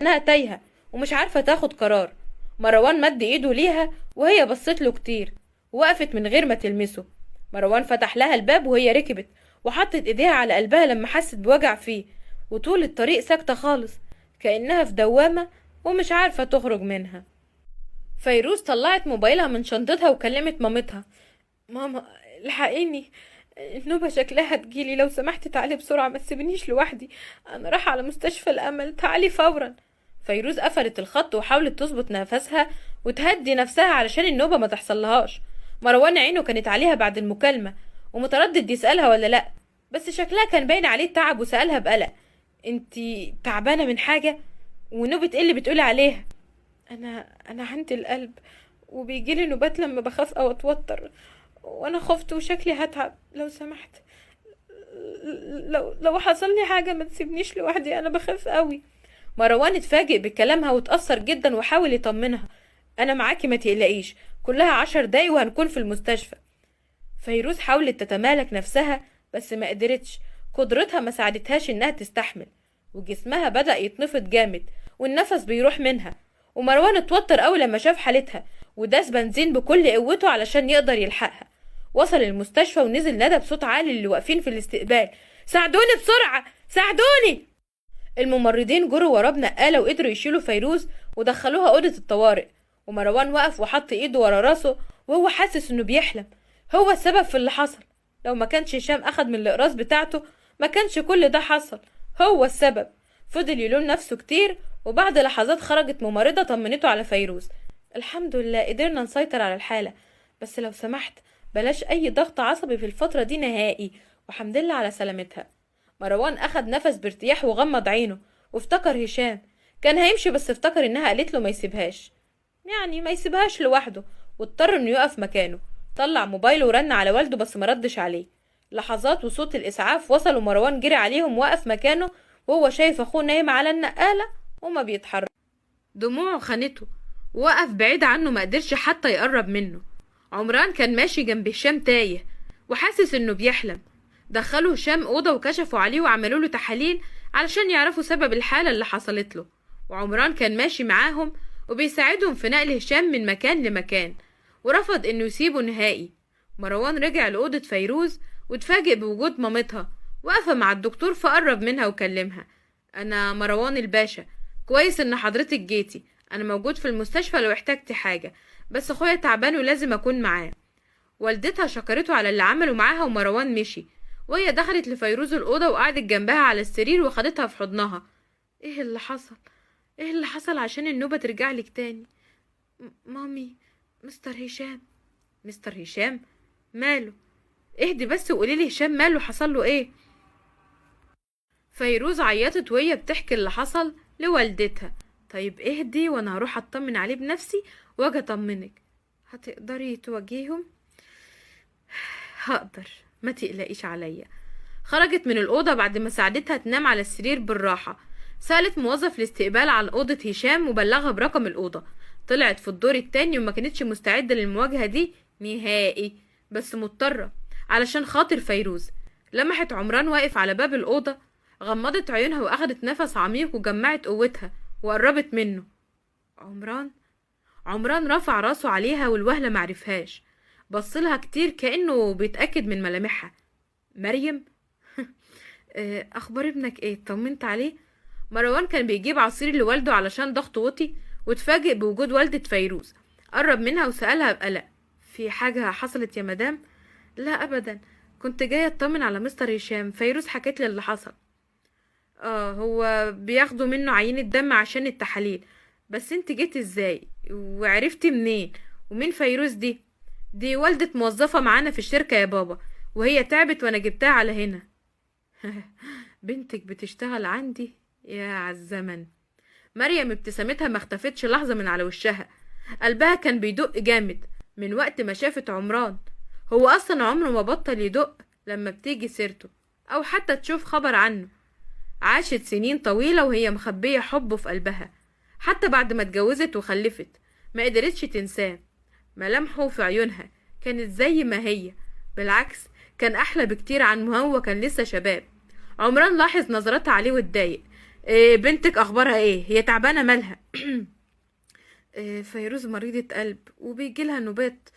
انها تايهة ومش عارفة تاخد قرار. مروان مد ايده ليها وهي بصت له كتير ووقفت من غير ما تلمسه. مروان فتح لها الباب وهي ركبت وحطت ايديها على قلبها لما حست بوجع فيه، وطول الطريق ساكتة خالص كأنها في دوامة ومش عارفة تخرج منها. فيروز طلعت موبايلها من شنطتها وكلمت مامتها. ماما الحقيني، النوبة شكلها تجيلي، لو سمحتي تعالي بسرعة، ما تسيبنيش لوحدي، أنا رايحة على مستشفى الأمل، تعالي فورا. فيروز قفلت الخط وحاولت تظبط نفسها وتهدي نفسها علشان النوبة ما تحصلهاش. مروان عينه كانت عليها بعد المكالمة ومتردد يسألها ولا لأ، بس شكلها كان باين عليه التعب وسألها بقلق، انتي تعبانة من حاجة؟ ونوبة ايه اللي بتقولي عليها؟ انا عندي القلب وبيجيلي نوبات لما بخاف او اتوتر، وانا خفت وشكلي هتعب، لو سمحت لو حصل لي حاجة ما تسيبنيش لوحدي، انا بخاف قوي. مروان اتفاجئ بكلامها واتأثر جدا وحاول يطمنها، انا معاكي ما تقلقيش، كلها 10 دقايق وهنكون في المستشفى. فيروز حاولت تتمالك نفسها بس ما قدرتش، قدرتها ما ساعدتهاش انها تستحمل، وجسمها بدأ يتنفض جامد والنفس بيروح منها. ومروان اتوتر قوي لما شاف حالتها وداس بنزين بكل قوته علشان يقدر يلحقها. وصل المستشفى ونزل ندى بصوت عالي اللي واقفين في الاستقبال، ساعدوني بسرعة، ساعدوني. الممرضين جروا وراه بنقالة وقدروا يشيلوا فيروز ودخلوها أوضة الطوارئ. ومروان وقف وحط ايده ورا راسه وهو حاسس انه بيحلم، هو السبب في اللي حصل، لو ما كانش هشام اخد من الاقراص بتاعته ما كانش كل ده حصل، هو السبب. فضل يلوم نفسه كتير، وبعد لحظات خرجت ممرضة طمنته على فيروز، الحمد لله قدرنا نسيطر على الحالة، بس لو سمحت بلاش اي ضغط عصبي في الفترة دي نهائي، وحمد لله على سلامتها. مروان اخد نفس بارتياح وغمض عينه وافتكر هشام كان هيمشي، بس افتكر انها قالت له ما يسيبهاش، يعني ما يسيبهاش لوحده، واضطر انه يقف مكانه. طلع موبايله ورن على والده بس ما ردش عليه. لحظات وصوت الاسعاف وصل ومروان جري عليهم وقف مكانه وهو شايف اخوه نايم على النقالة وما بيتحرك. دموعه خانته، وقف بعيد عنه ما قدرش حتى يقرب منه. عمران كان ماشي جنب هشام تايه وحاسس انه بيحلم. دخلوا هشام اوضة وكشفوا عليه وعملوا له تحاليل علشان يعرفوا سبب الحالة اللي حصلت له. وعمران كان ماشي معاهم وبيساعدهم في نقل هشام من مكان لمكان، ورفض انه يسيبه نهائي. مروان رجع لأوضة فيروز واتفاجئ بوجود مامتها واقفة مع الدكتور، فقرب منها وكلمها، انا مروان الباشا، كويس ان حضرتك جيتي، انا موجود في المستشفى لو احتجتي حاجة، بس اخويا تعبان ولازم اكون معاه. والدتها شكرته على اللي عمله معاها ومروان مشي، وهي دخلت لفيروز الأوضة وقعدت جنبها على السرير وخدتها في حضنها. ايه اللي حصل؟ ايه اللي حصل عشان النوبة ترجع لك تاني؟ مامي، مستر هشام. مستر هشام ماله؟ اهدي بس وقولي لي هشام ماله، حصل له ايه؟ فيروز عيطت وهي بتحكي اللي حصل لوالدتها. طيب اهدي وانا هروح اطمن عليه بنفسي واجي اطمنك. هتقدري تواجههم؟ هقدر، ما تقلقيش عليا. خرجت من الأوضة بعد ما ساعدتها تنام على السرير بالراحة. سألت موظف الاستقبال عن أوضة هشام وبلغها برقم الأوضة. طلعت في الدور التاني وما كانتش مستعدة للمواجهة دي نهائي، بس مضطرة علشان خاطر فيروز. لمحت عمران واقف على باب الأوضة، غمضت عيونها وأخدت نفس عميق وجمعت قوتها وقربت منه. عمران؟ عمران رفع راسه عليها والوهلة معرفهاش، بصلها كتير كأنه بيتأكد من ملامحها. مريم؟ أخبار ابنك ايه؟ طمنت عليه؟ مروان كان بيجيب عصير لوالده علشان ضغطه وطي، واتفاجئ بوجود والدة فيروز. قرب منها وسألها بقلق، في حاجة حصلت يا مدام؟ لا أبدا، كنت جاية اطمن على مستر هشام، فيروز حكت لي اللي حصل. هو بياخدوا منه عينة دم عشان التحاليل، بس انت جيت ازاي وعرفتي منين؟ ومين فيروز دي؟ دي والدة موظفة معانا في الشركة يا بابا، وهي تعبت وانا جبتها على هنا. بنتك بتشتغل عندي؟ يا عالزمن. مريم ابتسامتها ما اختفتش لحظة من على وشها، قلبها كان بيدق جامد من وقت ما شافت عمران. هو أصلا عمره ما بطل يدق لما بتيجي سيرته أو حتى تشوف خبر عنه. عاشت سنين طويلة وهي مخبية حبه في قلبها، حتى بعد ما اتجوزت وخلفت ما قدرتش تنساه. ملامحه في عيونها كانت زي ما هي، بالعكس كان أحلى بكتير عن ما هو كان لسه شباب. عمران لاحظ نظرتها عليه واتضايق. إيه بنتك اخبارها ايه؟ هي تعبانة مالها؟ إيه، فيروز مريضة قلب وبيجي لها نوبات،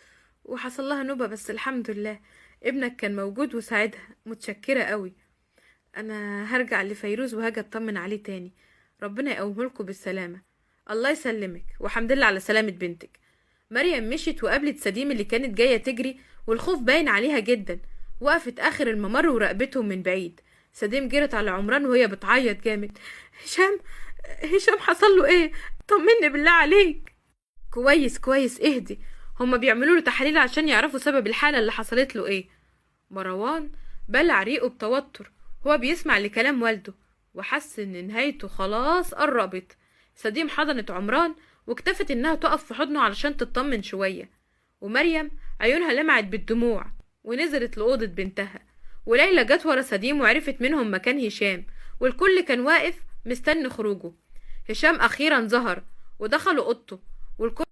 وحصل لها نوبة، بس الحمد لله ابنك كان موجود وساعدها، متشكرة قوي. انا هرجع لفيروز وهاجي اطمن عليه تاني، ربنا يقومه لكم بالسلامة. الله يسلمك، وحمد لله على سلامة بنتك. مريم مشيت وقابلت سديم اللي كانت جاية تجري والخوف باين عليها جدا. وقفت اخر الممر وراقبتهم من بعيد. سديم جرت على عمران وهي بتعيط جامد، هشام، هشام حصل له ايه؟ طمني بالله عليك. كويس كويس، اهدي، هما بيعملوا له تحاليل عشان يعرفوا سبب الحالة اللي حصلت له ايه. مروان بلع ريقه بتوتر، هو بيسمع لكلام والده وحس ان نهايته خلاص قربت. سديم حضنت عمران واكتفت انها تقف في حضنه علشان تطمن شوية، ومريم عيونها لمعت بالدموع ونزلت لأوضة بنتها. وليلى جت ورا سديم وعرفت منهم مكان هشام، والكل كان واقف مستني خروجه. هشام أخيرا ظهر ودخلوا أوضته، والكل